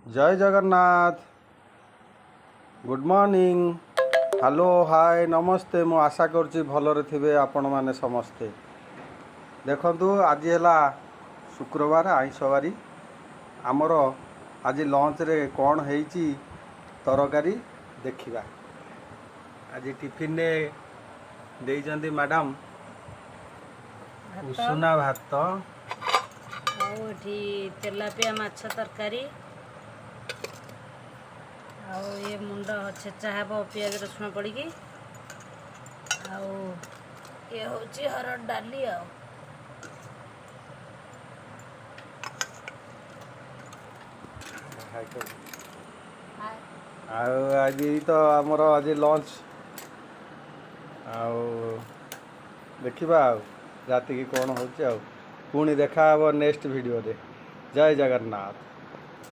ଜୟ Jagannath, good morning, hello, ହାଏ, ନମସ୍ତେ। ମୁଁ ଆଶା କରୁଛି ଭଲରେ ଥିବେ ଆପଣମାନେ ସମସ୍ତେ। ଦେଖନ୍ତୁ, ଆଜି ହେଲା ଶୁକ୍ରବାର, ଆଇଁଷ ବାରି। ଆମର ଆଜି ଲଞ୍ଚରେ କ'ଣ ହେଇଛି ତରକାରୀ ଦେଖିବା। ଆଜି ଟିଫିନରେ ଦେଇଛନ୍ତି ମ୍ୟାଡ଼ାମ୍ ଭାତ। ଉଷୁନା ଭାତ। ଆଉ ଏଠି ତେଲାପିଆ ମାଛ ତରକାରୀ, ଆଉ ଇଏ ମୁଣ୍ଡ ଛେଚା ହେବ ପିଆଜ ରସୁଣ ପଡ଼ିକି, ଆଉ ଇଏ ହେଉଛି ହରଡ଼ ଡାଲି। ଆଉ ଆଉ ଆଜି ତ ଆମର ଆଜି ଲଞ୍ଚ, ଆଉ ଦେଖିବା ଆଉ ରାତିକି କ'ଣ ହେଉଛି। ଆଉ ପୁଣି ଦେଖା ହେବ ନେକ୍ସଟ ଭିଡ଼ିଓରେ। ଜୟ ଜଗନ୍ନାଥ।